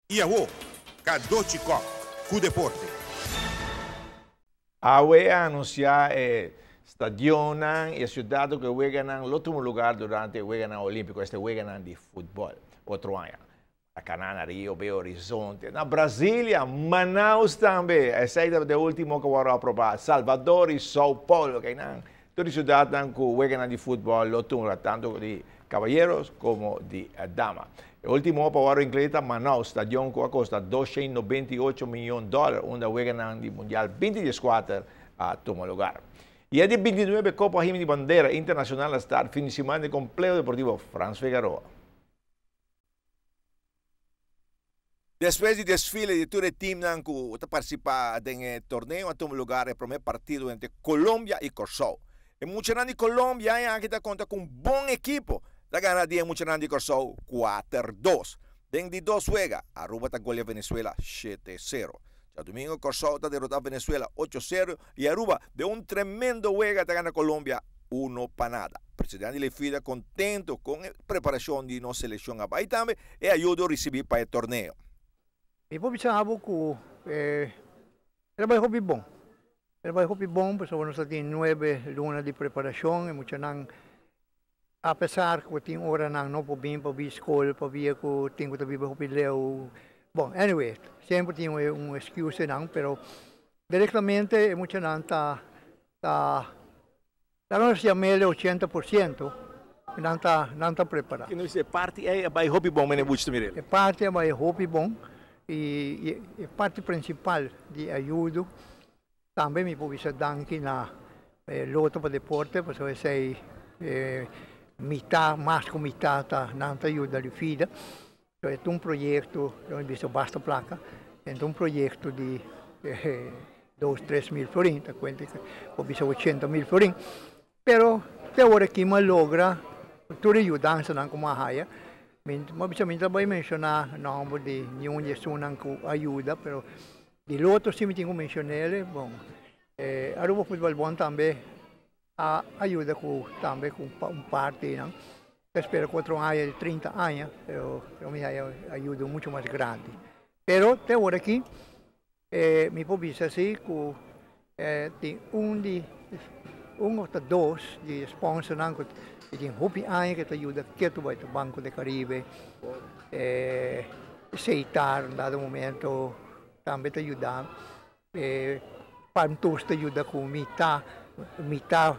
I awo, Cadochi Kock ku deporte. Awe a anunsiá e stadionnan i e siudatnan ku e weganan lo tuma lugar durante e Weganan Olímpiko, esta e weganan di futbòl, otro aña. Maracaná na Rio, Belo Horizonte, na Brasilia, Manaus tambe, esei tabata e último ku a wòrdu aprobá, Salvador i São Paulo, keinan tur e siudatnan ku weganan di futbòl lo tuma, tantu di kabayeros komo di dama. E ultimo pa wòrdu inkluí ta Manaus, stadion ku a kosta 298 miyon dòler unda weganan di Mundial 2014 a tuma lugar. I e di 29 Kopa Himi di Bandera Internashonal a start fin di siman den Kompleho Deportivo Frans Figaroa. Despues di desfile di tur e teamnan ku ta partisipá den e torneo a tuma lugar e promé partido entre Colombia i Kòrsou. E muchanan di Colombia aña aki ta konta ku un bon ekipo, ta gana di e muchanan di Kòrsou 4-2. Den di dos wega, Aruba ta golea Venezuela 7-0. Djadumingu Kòrsou ta derotá Venezuela 8-0 i Aruba den un tremendo wega ta gana Colombia 1-0. Presidente di Lefida kontento kon e preparashon di nos selekshon a bai tambe e ayudo risibí pa e torneo. Mi por bisa abo ku e ta bai hopi bon. E ta bai hopi bon pasobra nos ta tin nuebe luna di preparashon. E muchanan apesar ku tin oranan no por bin pabia skol, pabia ku tin ku ta biba hopi leu. Bon, anyway, semper tin un excuse nan, pero direktamente e muchanan ta ta Laga nos yam'el e 80%, nan ta nan ta prepará. Kende bisa e parti ei a bai hopi bon, meneer Buch ta mir'el? E parti a bai hopi bon i e parti prinsipal di ayudo tambe mi por bisa danki na Loto pa Deporte pasobra esei mitá, mas ku mitá ta nan ta yuda di FIDA. E ta un proyekto, mi bisa basta plaka, e ta un proyekto di dos, 3000 florin, ta kuenta por bisa 80.000 florin. Pero te awor aki mi a logra tur e yudansanan ku mi a haya. Mi bisa mi ta bai menshoná nòmber di niun di esunnan ku a yuda, pero di loto si mi tin ku menshon'el. Bon, Aruba Futbol Bond tambe a ayuda ku tambe ku un parti nan. Ta spera ku otro aña di 30 aña, pero mi haya ayuda mucho mas grandi. Pero te awor aki mi por bisa si ku tin un di un of ta dos di sponsornan ku tin hopi aña ku ta yuda ketu bai ta Banco de Caribe, Seitar un dado momento tambe ta yuda. Pantus ta yuda ku mitá mitá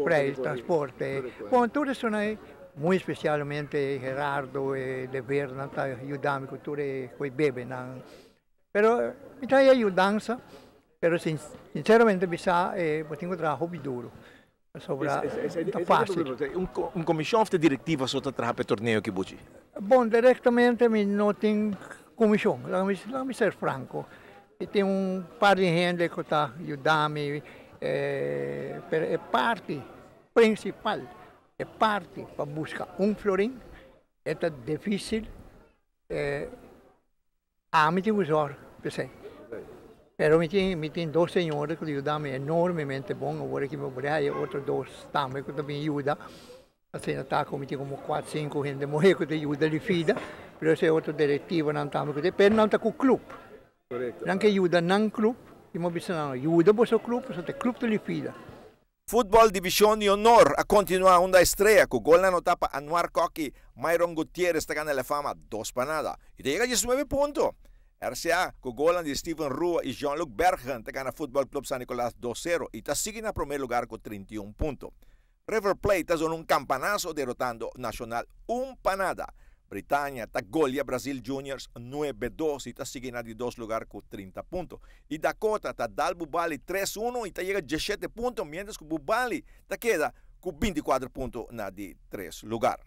prei transporte. Bon tur esun ei muy espesialmente Gerardo e Dever nan ta yuda mi ku tur e ku e bebenan. Pero mi ta haña yudansa pero sinceramente bisa bo tin ku traha hopi duru pasobra no ta fácil. Un komishon òf ta direktiva so ta traha pa e torneo aki Buchi? Bon direktamente mi no tin komishon laga mi ser franko. Mi tin un par di hende ku ta yuda mi pero e parti prinsipal, e parti pa buska un florin e ta difísil. Ami tin ku zòrg p'esei. Pero mi tin mi tin dos señora ku ta yuda mi enormemente bon. Awor aki mi por haya otro dos tambe ku ta bin yuda. Asina ta ku mi tin komo kuat sinku hende muhé ku ta yuda di fida. Pero esei otro direktivonan tambe ku ta pero nan ta ku klup. Nan ke yuda nan klup i mi a bisa nan yuda boso klup pasobra ta e klup ta di fida. Futbol Division di Honor a kontinuá unda Estrella ku golnan anotá pa Anuar Kok i Myron Gutierrez ta gana La Fama 2-0 i ta yega 19 punto. RCA ku golnan di Steven Rua i Jean-Luc Bergen ta gana Futbol Club San Nicolas 2-0 i ta sigui na promé lugar ku 31 punto. River Plate ta zona un campanazo derotando Nacional 1-0. Britannia ta golia Brasil Juniors 9-2 y ta sigui na di dos lugar cu 30 punto. Y Dakota ta dal Bubali 3-1 y ta yega 17 punto mientras cu Bubali ta keda cu 24 punto na di tres lugar.